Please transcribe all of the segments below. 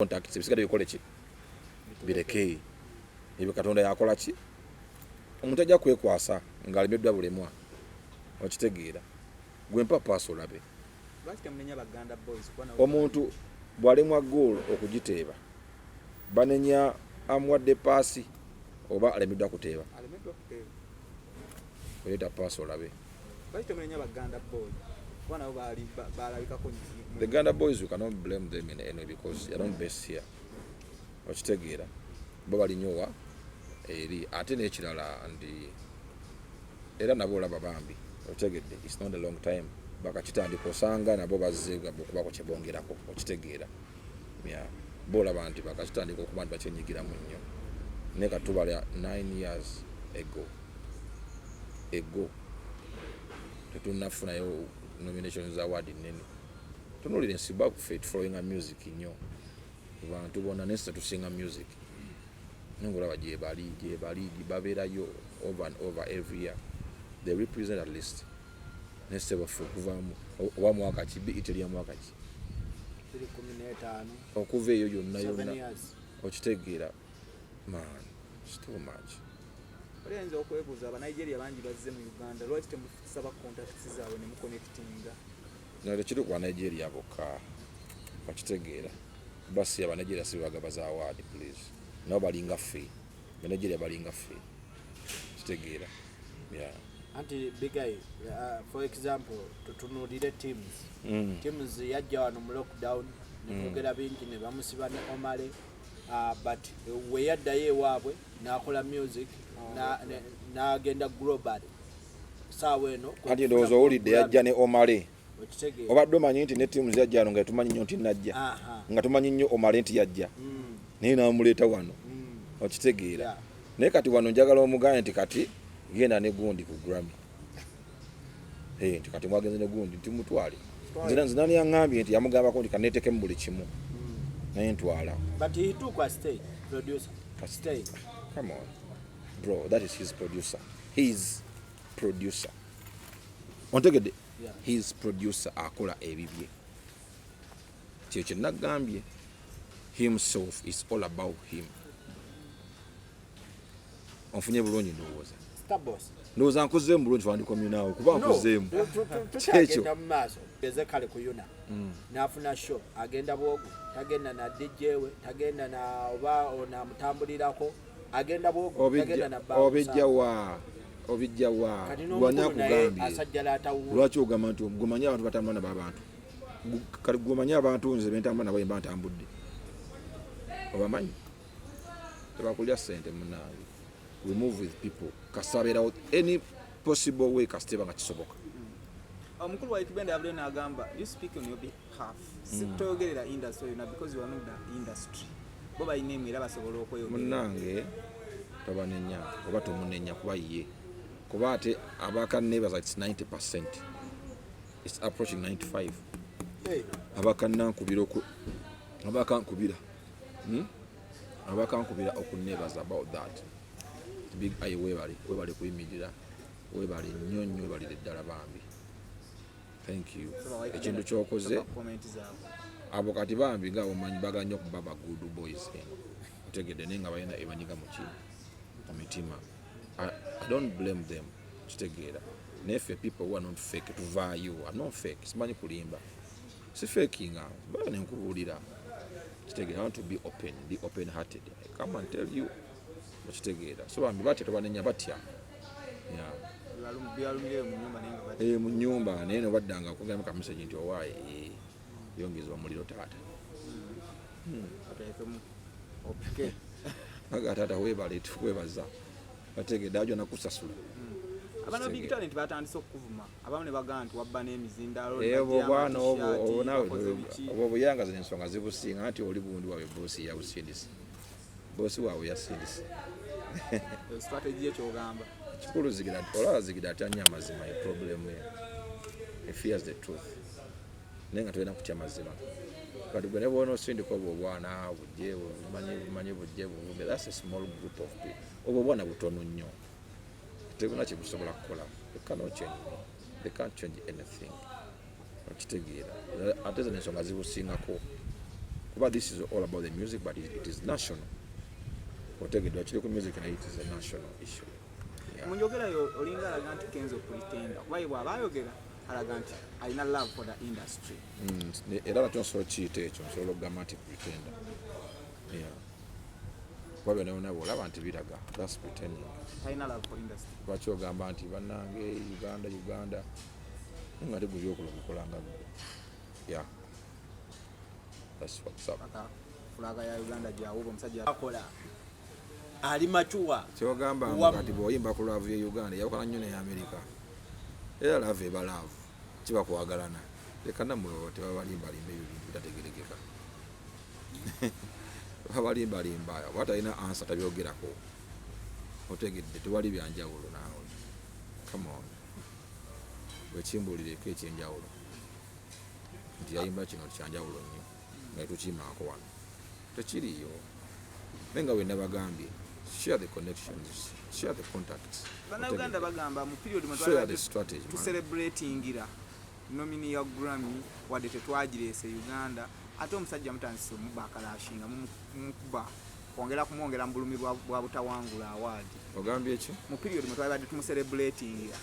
Contacts ebisigadde bikole ki? Bireke ebyo. Katonda yakola ki? Omuntu ajja kwekwasa ng'alemeddwa bulemwa, okitegeera? Gwe mpa paasi olabe. Lwaki temunenya Baganda Boys, kuba nabo? Omuntu bw'alemwa goal okugiteeba, banenya amuwadde paasi oba alemeddwa kuteeba? Alemeddwa kuteeba. Oleeta paasi olabe. Lwaki temunenya Baganda Boy, kuba nabo baali balabikako? The Ganda Boys, you cannot blame them in any way because they are not based here, okitegeera? Bo balinyowa eri. Ate n'ekirala ndi era nabo olaba bambi, okitegedde? It's not a long time bakakitandika, osanga nabo bazze okubako kyebongerako, okitegeera? Yeah. Bo olaba nti bakakitandika okuba nti bakyenyigiramu nnyo, naye katubala 9 years ago tetunafunayo nominations, award nene. Tunuulira ensi baffe, tufollowinga music nnyo bantu bonna, nensi tetusinga music, naye ngaolaba gyebali babeerayo over and over every year. They represent at least nese baffe okuvaamu oba mwaka ki BET lya mwaka ki? 2015. Okuva eyo yonna 7 yonna years. Okitegeera man, it's too much. Oli ayinza okwebuuza, Abanigeria bangi bazze mu Uganda, lwaki temusaba contacts zaabwe ne muconnectinga? No, tekiri ku Banigeria bokka, okitegeera? Basi Abanigeria si bagaba za award, please. Nabo balinga ffe, Banigeria balinga ffe, kitegeera? Yeah. Anti Big Eye, for example, tutunuulire Teams. Teams yajja wano mu lockdown, netwogera bingi, ne bamusiba ne Omale, but we yaddayo ewaabwe n'akola music n'agenda global saawa eno. Anti ndowooza owulidde, yajja ne Omale. Okitegeera? Obadde omanyi nti ne Teams yajja wano nga tumanyi nnyo nti najja, nga tumanyi nnyo Omale nti yajja, naye n'amuleeta wano, okitegeera? Naye kati wano njagala omugambe nti kati genda ne gundi ku Grammy. Eh, nti kati mwagenze ne gundi nti mutwale. Nze nani yaŋŋambye nti yamugambako nti kaneetekemu buli kimu, naye ntwala. But he took a stay producer stay. Come on bro, that is his producer, his producer, ontegedde? Yeah. His producer akola ebibye, kyekyo nagambye, himself is all about him. Onfunye bulungi ndowooza? Starboss. Ndowooza nkuzeemu bulungi, fandikomyenawo kuba nkuzeemu. No, tukyagenda mu maaso. Geze kale ku Yuna n'afuna show, agenda bwogu, tagenda na DJ we, tagenda na oba onamutambulirako, agenda bwogu, tagenda na bouncer. Obijja wa? Obijja wa? Kati Lwani n'omukulu naye akugambye? asajjala atawuula. Lwaki ogamba nti gwemanyi abantu batambula nabo abantu? Kati gwemanyi abantu nze bentambula nabo, emba ntambudde obamanyi, tebakulya sente munange. We move with people kasabeerawo any possible way, kasiteba nga kisoboka. Omukulu wa Ikibenda yavuddeyo n'agamba, you speak on your behalf, si toyogerera industry yonna because you are not the industry. Bo balina emu era basobola okweyogerera. Munnange, tobanenya oba tomunenya kuba ye, kuba ate abakanebaza, it's 90%, it's approaching 95. Hey, Abakanankubira oku abakankubira, Abakankubira okunebaza about that. Big Eye, webale, webale kuyimirira, webale nnyo nnyo, webalire ddala bambi, thank you. Ekintu kyokoze. Comment zaabwe. Abo kati bambi nga omanyi bagala nnyo okuba ba good boys eno, otegedde? Naye nga balina ebanyiga muki mu mitima. I don't blame them, kitegeera? Naye ffe people who are not fake tuvaayo. I'm not fake, simanyi kulimba, si fakinga baba nenkubuulira, kitegeera? I want to be open, be open hearted. I come and tell you, okitegeera? So bambi batya, tobanenya, batya, yeah. Byalumireyo mu nyumba naye nga batya. Eh, mu nyumba, naye nobaddanga okugamba ka message nti owaaye, eh, yongeza omuliro taata. Oteekemu opike. Aga taata weebale, tukwebaza, bategedde ajo nakusasula. Abaana Big Talent batandise okukuvuma, abamu ne bagamba nti wabba n'emizindaalo, ne Eh, obwo baggya obwana obwo ama-t-shirt, obwo naawe bakoze biki. Obwo obuyanga zino ensonga zibusinga nti oli gundi waabwe, boosi yabusindise, boosi waabwe yasindise. Strategy ye kyogamba? Kikulu Zigira, olaba Zigira atya nnyo amazima, ye problem ye. He fears the truth, naye nga tolina kutya mazima. Kati gwe ne bwona osindika obwo obwana bujje bumanyi bumanyi bujje buvume, that's a small group of people. Obwo obwana butono nnyo, tebuna kyebusobola kukola. They cannot change me, they can't change anything, okitegeera? Ate zino ensonga zibusingako. Kuba this is all about the music, but it is national. Otegedde, kiri ku music, naye it is a national issue. Yeah. Mu njogerayo olinga alaga nti Kenzo pretender, kuba ye bw'aba ayogera alaga nti alina love for the industry. Era nakyo nsobola okiyita ekyo, nsobola okugamba nti pretender. Yeah. Kuba byonna byonna bwolaba nti biraga, that's pretending. Talina love for industry. Lwaki ogamba nti bannange Uganda, Uganda, naye nga tegwe byokola obikola nga ggwe? Yeah, that's what's up. Paka flag ya Uganda gyawuba omusajja. Akola ali mature. Kyogamba mbu kati bw'oyimba ku love ye Uganda yawukana nnyo neya America, era love eba love, kiba kwagalana. Leka nammwe tebabalimbalimba, ebyo bintu bitategerekeka. Babalimbalimba, oba talina answer tabyogerako. Otegedde? Tewali byanjawulo naawe, come on, bwekimbuulireko ekyenjawulo nti yayimba kino kyanjawulo nnyo nga tukimaako wano, tekiriiyo. Naye nga wenna bagambye, share the connections, share the contacts. Bannayuganda bagamba mu period mwe Share the strategy, man. Tucelebratingira nominee ya Grammy, wadde tetwagireese Uganda, ate omusajja mutandise omuba akalashinga, mumukuba kwongera kumwongera mu bulumi bwa butawangula award. Ogambye ki? Mu period mwe twalibadde tumucelebratingira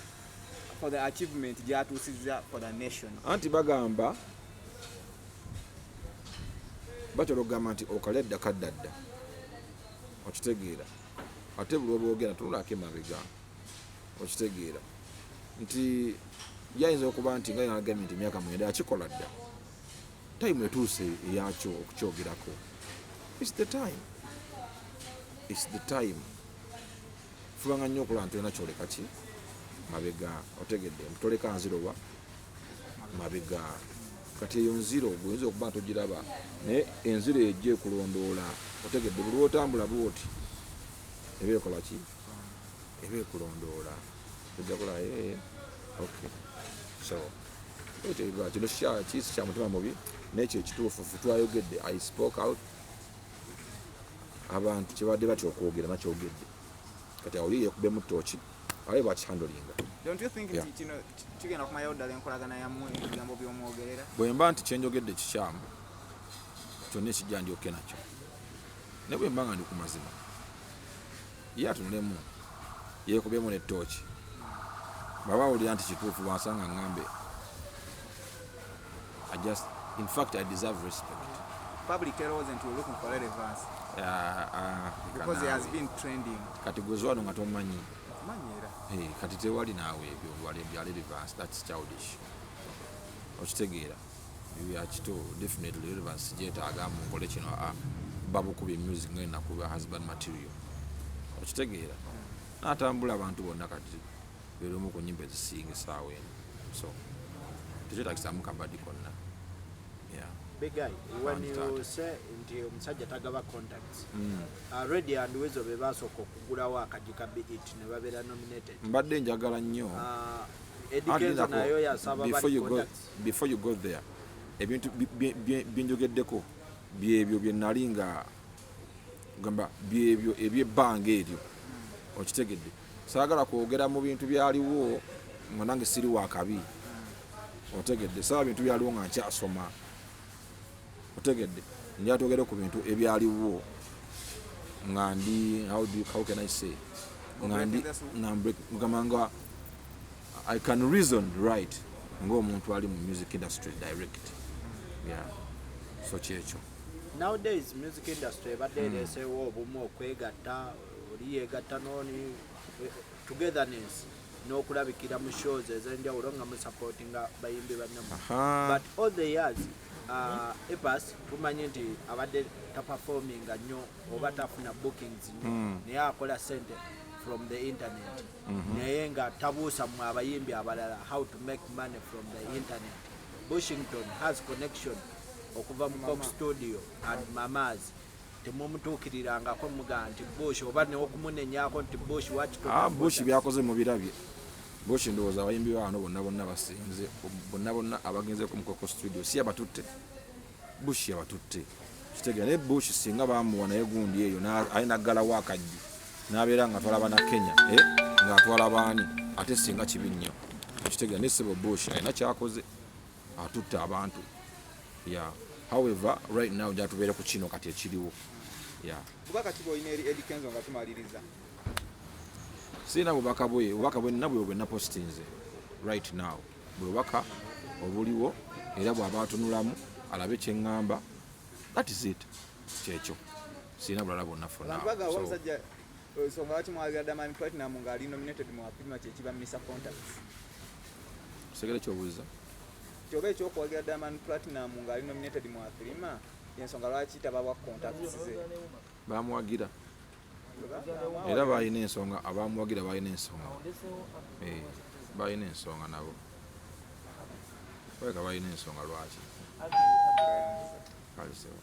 for the achievement gyatuusizza for the nation. Anti bagamba, batera okugamba nti okalya dda kadda dda. Okitegeera? Ate buli oboogera tunulako emabega. Okitegeera nti yayinza okuba nti nga yagambye nti emyaka 9 akikola dda, time etuuse eyakyo okukyogerako. It's the time, it's the time. Fubanga nnyo okulaba nti olina kyoleka ki mabega. Otegedde? Toleka nziro wa mabega. Kati eyo nziro gweoyinza okuba nti ogiraba, naye enziro ejja ekulondoola. Otegedde? Buli lwotambula bwoti eba ekola ki? Eba ekulondoola, ojja kulaba. Okay, so ekyo kino kisi kya mutima mubi, nekyo ekituufu ffe twayogedde. I spoke out. Abantu kyebadde batya okwogera nakyogedde. Kati awo ye yekubemu tooki aye bakihandlinga. Don't you think Yeah. nti kino kigenda kumalirawo ddala enkolagana yammwe, ebigambo by'omwogerera? Bwe mba nti kyenjogedde kikyamu, kyonna ekijja ndyoke nakyo, naye bwe mba nga ndi ku mazima, ye atunulemu yeekubyemu netooki. Bw'aba awulira nti kituufu, bwansanga ŋŋambe. I just, in fact, I deserve respect. Public erowooza nti we're looking for relevance because he has been trending. Kati gwe wano nga tomanyi. Manyi era. Hey, kati tewali naawe ebyo wali bya relevance, that's childish. Okitegeera? Ebyo bya kito. Definitely relevance gyetaaga mu nkole kino babukuba music nga enakuba husband material. Okitegeera? N'atambula abantu bonna, kati berumu ku nyimba ezisinga essaawa eno, so tekyetagisamu kabadi konna. Yeah. Big guy, when And you start. say nti omusajja tagaba contacts, Radio and Weasel be basooka okugulawo akagi ka BET ne babeera nominated. Mbadde njagala nnyo Eddie Anti Kenzo nako, nayo yasaba before bali you go, contacts. before you go there, ebintu byenjogeddeko byebyo bye nali nga gamba, byebyo ebyebbanga eryo. Okitegedde? Saagala kwogera mu bintu byaliwo nga nange siri wakabi. Otegedde? Saaba bintu byaliwo nga nkyasoma. Otegedde? Njala twogere ku bintu ebyaliwo nga ndi, how can I say, nga ndi Breaking the nga ngamba nga I can reason right ng'omuntu ali mu music industry direct. Yeah, so kyekyo. Nowadays music industry ebadde ereeseewo obumu, okwegatta, oli yeegatta nooni, togetherness n'okulabikira mu shows ez'enjawulo nga musupportinga bayimbi bannammwe. But all the years, A Pass tumanyi nti abadde taperforminga nnyo oba tafuna bookings nnyo, naye akola sente from the internet, naye nga tabuusa mmwe abayimbi abalala how to make money from the internet. Bushington has connection okuva mu Coke Studio and Mamas. Temumutuukirirangako mugaa nti Bush, oba neokumunenyako nti Bush? Ah, Bush byakoze mubirabye. Bush, ndowooza abayimbi bano bonna bonna basinze, bonna bonna abagenze ku Mukoko Studio si yabatutte? Bush yabatutte. Kitegeera? Naye Bush singa bamuwa naye gundi eyo aye naggalawo akajji n'abeera nga atwala bana Kenya, eh, ng'atwala baani, ate singa kibi nnyo. Okitegeera? Naye sebo Bush alina kyakoze, atutte abantu ya. However, right now jatubeere ku kino kati ekiriwo, yeah. Bubaka ki bwolina eri Eddy Kenzo nga tumaliriza? Sirina bubaka bwe. Bubaka bwe nina bwe bwe napostinze right now, bwe bubaka obuliwo, era bw'aba atunulamu alabe kyeŋŋamba. That is it, kyekyo, sirina bulala bwonna for now. Abantu bagamba So, omusajja ensonga lwaki mwagira Diamond Platinum ng'ali nominated mu Afrima kyekiba misa contacts. Segere kyobuuza. Kyoba ekyokuwagira Diamond Platinum ng'ali nominated mu Afrima yensonga lwaki tababwa contacts ze. Bamuwagira era balina ensonga, abamuwagira balina ensonga. Balina ensonga nabo, baleka balina ensonga lwaki. Kale sebo.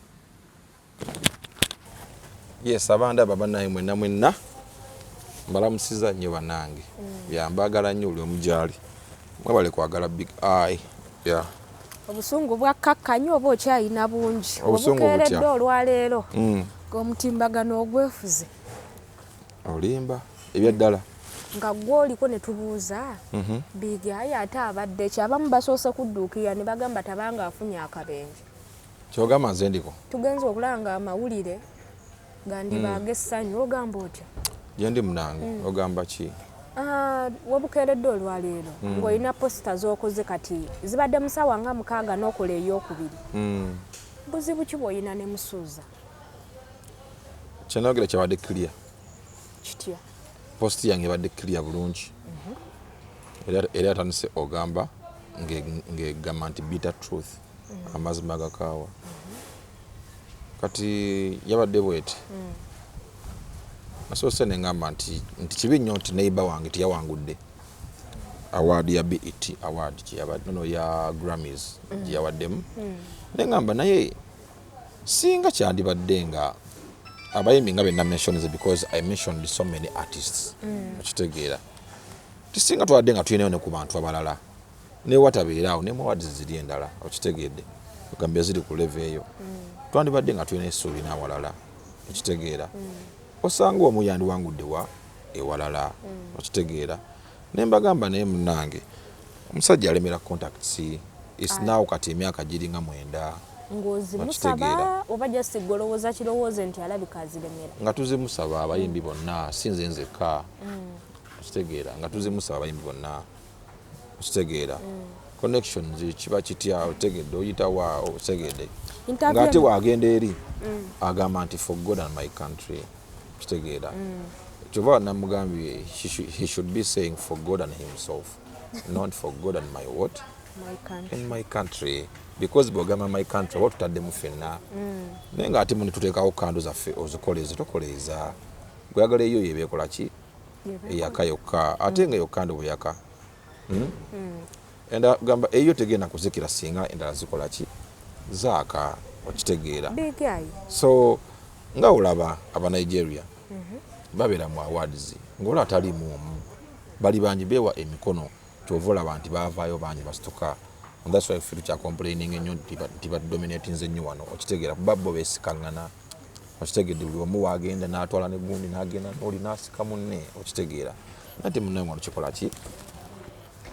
Yes, abandaba bannaye mwenna mwenna mbalamusiza nnyo bannange. Byambagala nnyo buli omu gyali, mwebale kwagala Big Eye, yeah. Obusungu bwakkakkanye oba okyalina bungi? Obusungu obukeeredde butya? Olwaleero ng'omutimbagano ogwefuze. Olimba, ebyaddala. Nga gwe oliko ne tubuuza Big Eye ate abadde ki? Abamu basoose kudduukirira ne bagamba tabanga afunye akabenje. Kyogamba nze ndiko? Tugenza okulaba nga amawulire gandiba ag'essanyu. Ogamba otya? Gyendi munange. Ogamba ki? Ah, wabukeeredde olwaleero ng'olina poster z'okoze, kati zibadde musawa nga 6 n'okola eyokubiri. Buzibu ki bw'olina ne Musuuza? Kyenayogera kyabadde clear. Kitya? Post yange ebadde clear bulungi, era yatandise ogamba ng'egamba nti bitter truth, amazima gakaawa. Kati yabadde bweti: nasoose neŋŋamba nti kibi nnyo nti neighbor wange teyawangudde award ya BET award gyeyabadde, nono ya Grammys gyeyawaddemu. Neŋŋamba naye singa kyandibadde nga abayimbi nga benna mentions, because I mentioned so many artists, okitegeera, tisinga twadde nga tulinayo ne ku bantu abalala newatabeeraawo ne mu awards ziri endala, okitegedde, ogambye ziri ku level eyo, twandibadde nga tulina essuubi n'awalala, okitegeera, osanga omu yandiwangudde wa ewalala, okitegeera. Ne mbagamba naye munange omusajja alemera contacts is now kati emyaka giringa 9. Ng'ozimusaba? Okitegeera. Oba just golowooza kirowooze nti alabika aziremera? Nga tuzimusaba abayimbi bonna, si nze nzekka, okitegeera, nga tuzimusaba abayimbi bonna, okitegeera. Connections kiba kitya, otegedde, oyitawa, otegedde, Interview ng'ate waagenda eri agamba nti for God and my country, kitegeera. Kyova namugambye he should be saying for God and himself, not for God and my what? My country. In my country, because bwogamba my country oba tutaddemu ffenna, naye ng'ate mu netuteekawo kando zaffe ozikoleeza tokoleeza gweyagala eyo yeba ekola ki, eyaka yokka, ate nga eyo kando bweyaka. Enda gamba eyo tegenda kuzikira singa endala zikola ki, zaaka, okitegeera. Big Eye. So nga olaba Abanigeria babeera mu awards ngaola atalimu omu, bali bangi bewa emikono, kyova olaba nti bavaayo bangi basituka. And that's why ffe tukyacomplaining ennyo nti badominatinze nnyo wano, okitegeera, kuba bo beesikaŋŋana, okitegedde, buli omu wagenda n'atwala ne gundi n'agenda n'oli n'asika munne, okitegeera, ate munnaye wano kikola ki,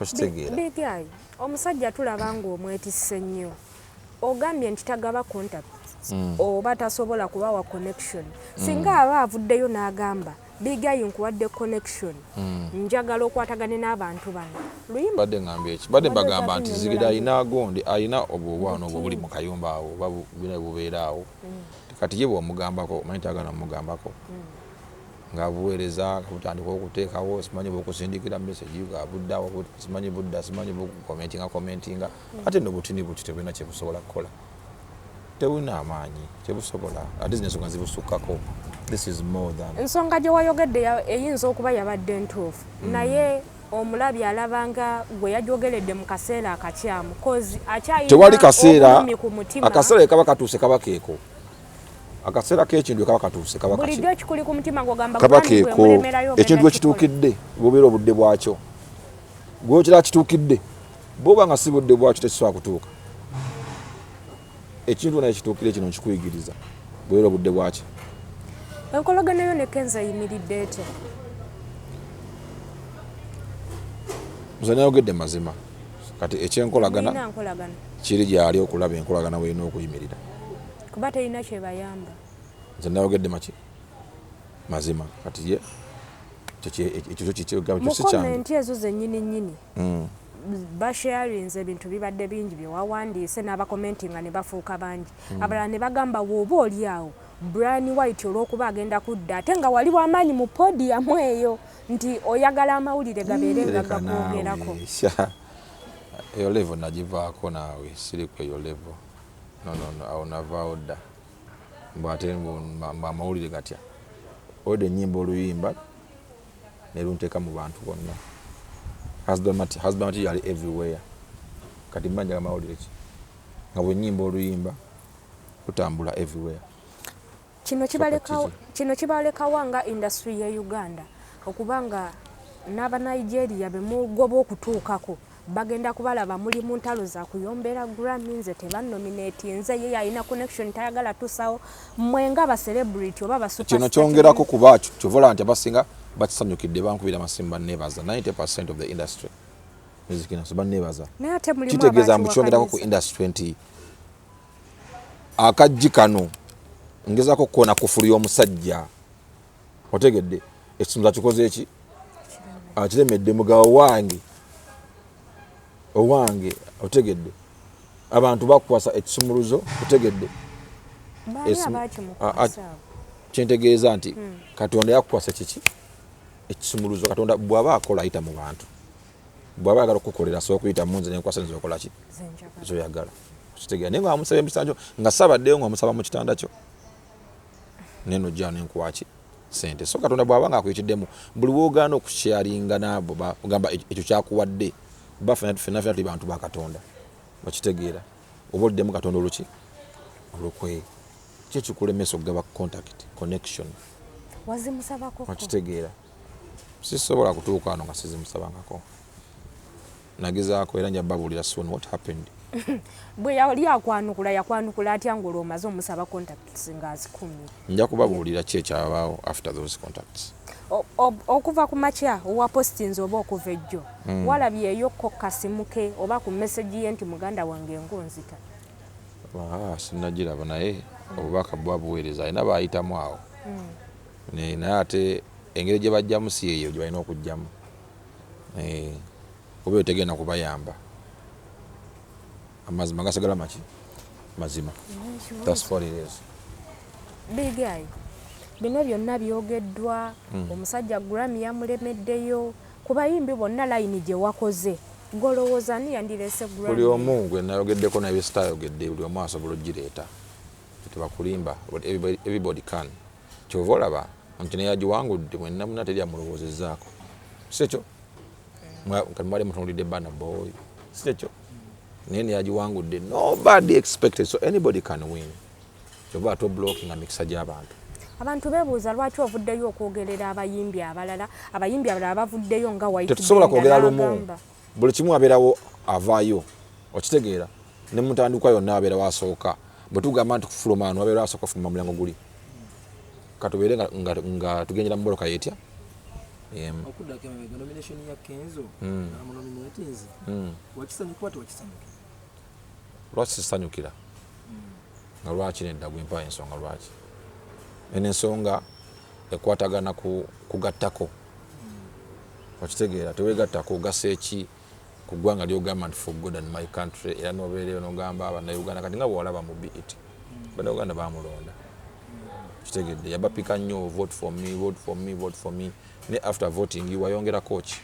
okitegeera. Big Eye, omusajja tulaba ng'omwetisse nnyo. Ogambye nti tagaba contacts oba tasobola kubawa connection. Singa aba avuddeyo n'agamba Big Eye nkuwadde connection, njagala okwatagane n'abantu bano, luyimba Badde ngambye eki? Badde Badde mbagamba nti okyatunyonnyola. Zigida alina gondi, alina obwo obwana obwo buli mu kayumba awo oba buna bubeera awo. Kati ye bwomugambako omanyi tagana mugambako ng'abuweereza butandika okuteekawo, simanyi bwokusindikira message ng'abuddawo, simanyi budda, simanyi bucommentinga commentinga, ate nno butini buti tebulina kyebusobola kukola, tebulina amaanyi tebusobola, ate zino ensonga zibusukkako. This is more than Ensonga gye wayogedde eyinza okuba yabadde ntuufu, naye omulabi alabanga gwe yajogeredde mu kaseera akakyamu, cause akyalina Tewali kaseera. obulumi ku mutima. Akaseera kaba katuuse kaba keeko, akaseera k'ekintu kaba katuuse kaba kaki. Bulijjo ekikuli ku mutima gwogamba Kaba Granny keeko. bwemulemerayo ogenda Ekintu kikola. ekituukidde bubeera obudde bwakyo, gwekira kituukidde, bwoba nga si budde bwakyo tekisobola kutuuka. Ekintu naye kituukire kino nkikuyigiriza, bubeera obudde bwakyo. Enkolagano yo ne Kenzo eyimiridde etya? Nze nayogedde mazima. Kati ekyenkolagana Mulina nkolagana? Kiri gyali okulaba enkolagana werina okuyimirira. Kuba terina kyebayamba. Nze nayogedde maki mazima. Kati ye ekyo kyo Mu si kyange. Comment ezo zennyini nnyini basharinze ebintu bibadde bingi byewawandiise, n'abakomentinga ne bafuuka bangi. Abalala ne bagamba bw'oba oli awo Brian White, olw'okuba agenda kudda ate nga wali w'amaanyi mu podium eyo, nti oyagala amawulire gabeere nga Leka gakwogerako. naawe. Sha. Eyo level nagivaako naawe, siri ku eyo level. No, no, no, awo navaawo dda. Mbu ate mbu amawulire gatya? Olwedde ennyimba oluyimba ne lunteeka mu bantu bonna. Husband material yali everywhere. Kati mba njagala mawulire ki nga bwe nnyimba oluyimba lutambula everywhere? Kino kibalekawo. Kiki? Kino kibalekawa nga industry ya Uganda, okuba nga n'Abanigeria bemugoba okutuukako bagenda kubalaba muli mu ntalo za kuyombera Grammy, nze tebanominatinze, ye yalina connection tayagala tusawo, mmwe nga ba celebrity oba ba Kino superstar? kyongerako kuba kyova olaba nti abasinga bakisanyukidde, bankubira amasimu banneebaza. 90% of the industry, music industry, banneebaza. Naye ate mulimu Kitegeeza mbu kyongerako ku abakiwakanyisa. industry nti akaggi kano ngezaako okukoona kufulu y'omusajja. Otegedde ekisumuza kikoze eki akiremedde mugabo wange owange. Otegedde abantu bakukwasa ekisumuluzo, otegedde? Baani abakimukwasa abo? Kyentegeeza nti Katonda yakukwasa kiki? Ekisumuluzo. Katonda bw'aba akola ayita mu bantu. Bw'aba ayagala okukukolera asobola okuyita mu nze nenkwasa nzokola ki? Nze njagala. Zoyagala, okitegeera? Naye nga wamusaba mu kitanda kyo, nga sabaddeyo, nga omusaba mu kitanda kyo, neno jja nenkuwaki sente. So Katonda bw'aba nga akuyitiddemu, buli wogaana okusharinga naabo ogamba ekyo kyakuwadde, ba fena fena fena tuli bantu ba Katonda, okitegeera? Oba oliddemu Katonda oluki olukwe, ki ekikulemesa okugaba contact, connection? Wazimusabako? Okitegeera, sisobola kutuuka wano nga sizimusabangako. Nagezaako era nja babuulira soon what happened. Bwe yali akwanukula, yakwanukula atya ng'olwo omaze omusaba contacts ng'azikumye? Nja kubabuulira ki ekyabaawo after those contacts. Okuva ku makya owa postinze oba okuva ejjo, walabyeyo ko kasimu ke oba ku message ye nti muganda wange ngonzita? Ah, sinnagiraba, naye obubaka bwa buweereza alina bayitamu awo. Naye ate engeri gye bajjamu si eyo gye balina okugjamu. Oba eyo tegenda kubayamba. Amazima gasigala maki mazima. That's what it is. Big Eye, bino byonna byogeddwa. Omusajja Grammy yamulemeddeyo. Ku bayimbi bonna layini gye wakoze, golowooza ani yandireese Buli Grammy? omu gwe nayogeddeko naye sitayogedde, buli omu asobola ogireeta, tebakulimba. But everybody can. Kyova olaba nti neyagiwangudde mwenna muna teri amulowoozezzaako, si ekyo? Kati mwali mutunulidde Burna Boy, si ekyo? Naye neyagiwangudde nobody expected. So anybody can win. Kyova ate oblockinga mikisa gy'abantu. Abantu beebuuza lwaki ovuddeyo okwogerera abayimbi abalala, abayimbi abalala bavuddeyo nga White Tetusobola Benda kwogera lumu. n'agamba. Buli kimu abeerawo avaayo, okitegeera? Ne mutandikwa yonna abeerawo asooka. Bwe tugamba nti kufuluma ano, abeerawo asooka okufuluma mulyango guli. Katubeere nga tugendera mu mmotoka yetya emu. Okuddako emabega, nomination ya Kenzo, amunominatinze, wakisanyuka tewakisanyukira? Lwaki sisanyukira? Nga lwaki nedda? Gwempa ensonga lwaki. Eno ensonga ekwatagana ku kugattako, okitegeera? Tewegattako ogasa eki ku ggwanga lyogamba nti for God and my country, era nobeereyo nogamba Abannayuganda. Kati nga bwewalaba mu BET, Bannayuganda bamulonda, kitegedde? Yabapika nnyo, "Vote for me, vote for me, vote for me." Ne after voting wayongerako ki?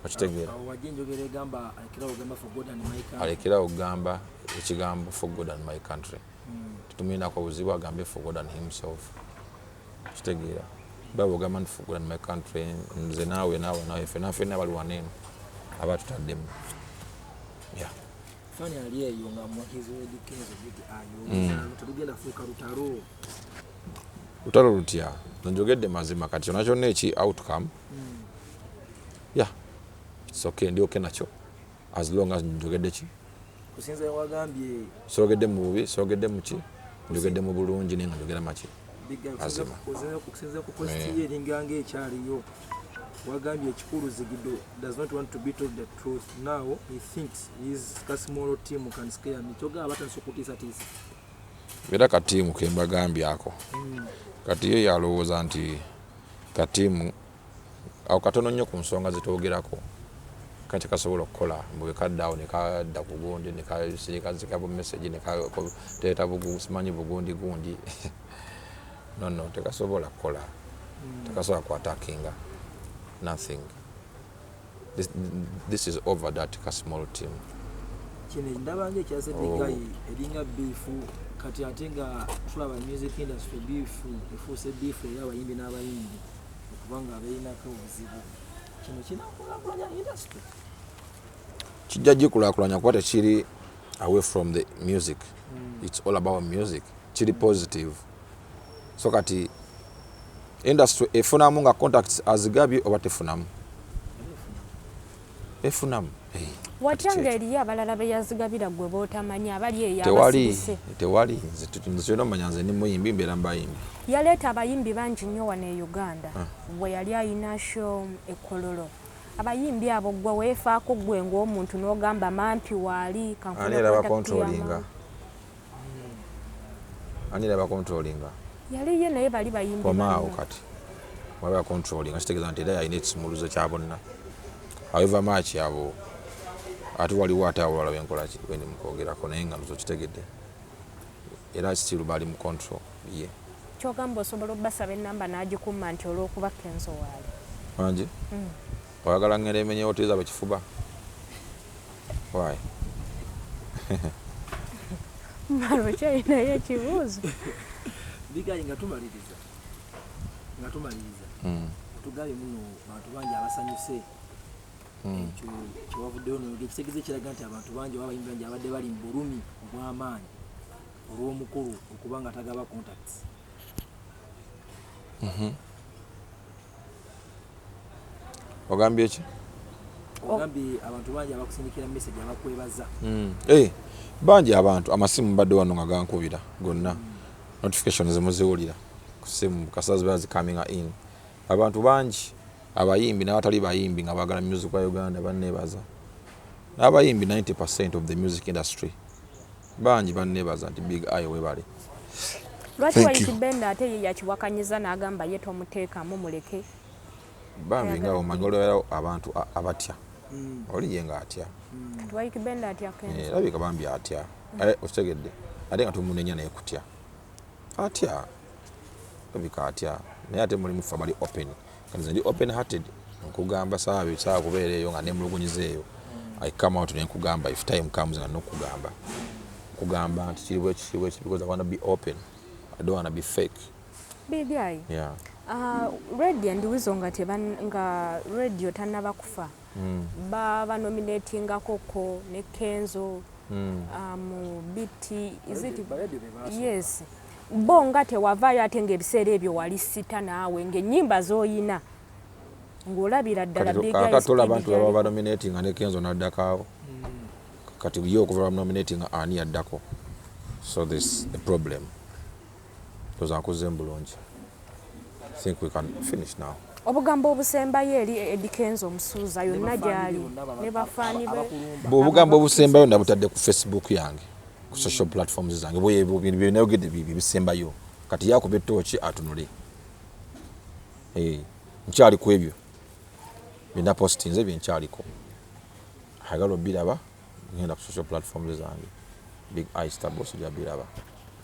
Okitegeera? Awo wajja enjogera egamba alekerawo ogamba for God and my country. Alekerawo okugamba ekigambo for God and my country. Tetumuyinako obuzibu, agambe for God and himself, kitegeera? Baba ogamba nti for God and my country, nze naawe naawe naawe fena fena bali wano eno aba tutaddemu, yeah. Fani ali eyo nga muwagizi wa Eddy Kenzo, Big Eye, telugenda fuuka lutalo? Lutalo lutya? Njogedde mazima. Kati kyonna kyonna eki outcome, yeah, it's okay, ndi okay nakyo as long as njogedde ki? Kusinza wagambye. Soogedde mu bubi, soogedde mu ki, njogedde mu bulungi, naye nga njogera maki? Big Eye, Mazima. okusinziira ku post ye eringa ng'ekyaliyo. Wagambye ekikulu Zigido does not want to be told the truth. Now he thinks his small team can scare me. Kyogamba batandise okutiisatiisa. Era katiimu kembagambyako kati ye yalowooza nti katiimu awo katono nnyo ku nsonga zetwogerako kati kasobola okukola bwe kadda awo ne kadda ku gundi ne kasirika bu message ne kateeta simanyi bugundi gundi. No, tekasobola kukola, tekasobola kuattackinga nothing. This is over, that ka small team. Kino ndaba nga ekya Oh. Big Eye eringa beef kati, ate nga tulaba music industry beef efuuse beef eri abayimbi n'abayimbi okuba nga beeyinako obuzibu. Kino kinakulaakulanya industry? Kijja gikulaakulanya kuba tekiri away from the music. It's all about music. Kiri positive. So kati industry efunamu nga contacts azigabye oba tefunamu? Efunamu. Eh, Watya kati nga kyekyo. eriyo abalala be yazigabira gwe bootamanyi abali eyo Tewali. abasirise? Tewali. Nze kyona omanya, nze ndi muyimbi, mbeera mubayimbi. Yaleeta abayimbi bangi nnyo wano e Uganda Ah. bwe yali ayina show e Kololo. Abayimbi abo gwe weefaako gwe ng'omuntu n'ogamba mampi waali kanfune Ani era contact ya bacontrollinga? Mampi. Ani era bacontrollinga? Yali ye naye bali bayimbi Komaawo. banno. Kati waba controllinga kitegeeza nti era yalina ekisumuluzo kya bonna. However much abo, ate waliwo ate abolala benkolaki wendi mukwogerako, naye nga nzo kitegedde era still bali mu control ye. Kyogamba osobola obbasaba enamba n'agikuuma nti olw'okuba Kenzo waali? Wangi oyagala ngenda emenyewo teeza bwekifuba why? Malo kyalinayo ekibuuzo. Big Eye, nga tumaliriza, otugambye muno bantu bangi abasanyuse. Ekyo kyewavuddeyo noyogera ekitegeeza ekiraga nti abantu bangi oba abayimbi bangi abadde bali mu bulumi obw'amaanyi olw'omukulu okuba nga tagaba contacts. Ogambye ki? Ogambye abantu bangi abakusindikira message abakwebaza. Eh, bangi abantu, amasimu mbadde wano nga gankubira gonna, notifications muziwulira ku simu kasita zibeera zicominga in. Abantu bangi, abayimbi n'abatali bayimbi nga baagala music wa Uganda, banneebaza. N'abayimbi, 90% of the music industry, bangi banneebaza nti Big Eye webale. Lwaki Thank White you. Benda ate ye yakiwakanyiza n'agamba ye tomuteekamu, muleke? Bambi nga omanyi olwerawo abantu abatya oli ye nga atya. Kati White Benda atya Kenzo? Eh, labika bambi atya. Eh, okitegedde, ate nga tumunenya naye kutya atya, labika atya, naye ate mulimu ffe abali open. Kati nze ndi open hearted, nkugamba saawa kubeera eyo nga nemulugunyiza eyo. I come out nenkugamba if time comes nga nokugamba kugamba nti kiri bweki, kiri bweki, because I want to be open, I don't want to be fake. Big Eye, yeah. Radio and Weasel nga nga Radio tannaba kufa, babanominatingako ko ne Kenzo mu BT, is it? Ba Radio be baasooka. Yes, bo nga tewavaayo ate ng'ebiseera ebyo wali sita naawe ng'ennyimba z'oyina ng'olabira ddala Kati Big Eye kakati olaba speed nti baba gy'aliko. banominatinga ne Kenzo n'addako awo. Kati ye okuva bamunominatinga ani yaddako? So this the problem toza nkuzeemu bulungi. I think we can finish now. Obugambo obusembayo eri Eddy Kenzo omusuuza yonna gy'ali ne bafaani be. Abakulumba. Obugambo obusembayo ndabutadde ku Facebook yange, ku social platforms zange. Byenayogedde bibyo bisembayo. Kati yakuba ettooki atunule. Eh, nkyali ku ebyo byenapostinze, byenkyaliko. Ayagala obiraba, genda ku social platforms zange, Big Eye Star Boss, ojja biraba.